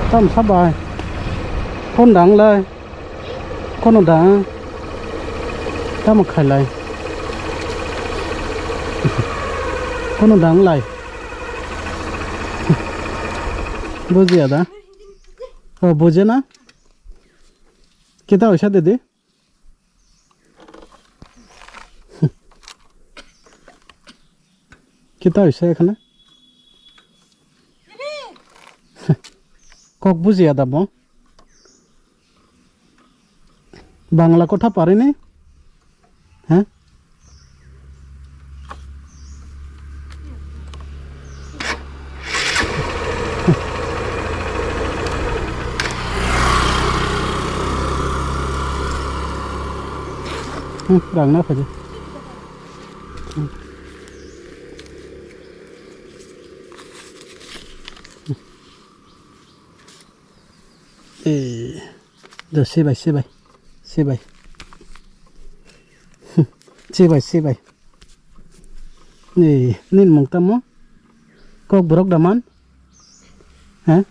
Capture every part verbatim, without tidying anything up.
Tam sabai. Phone dang lai. Kono dang. Tamo khailai. Kono dang lai. Bujiya da? O, buje na? Kita oisa dede? Kita hoise ekhane? Kok bujiya da bo? Bangla kotha parini? Ha? Hmm, rang na phaidi. Hmm. Eh, da sibai, sibai, sibai. Sibai, sibai. Eh, nini mung tamo? Kok borok da man? He?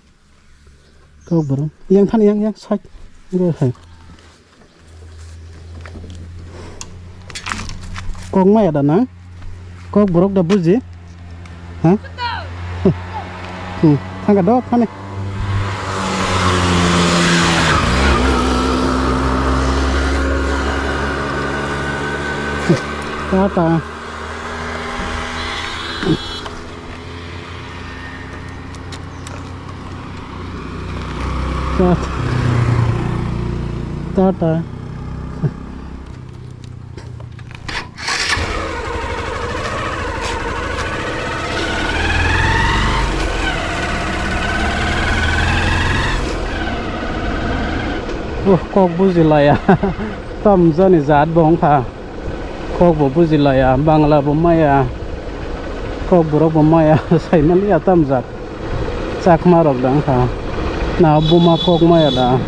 Kok borok. Yang than yang, yang side. Go hai. Kok maya da nang? Kok borok da buji? Ha? Hmm, thangka dok thani. Tata. Tata. Tata. Oh, kok bujilaya. Tamjani jat bo wngkha. Kok bo bujilaya, Bangla bo maya, kok borok bo maya, saimaliya tamjak. Chakma rok da wngkha. Na buma kok maya da.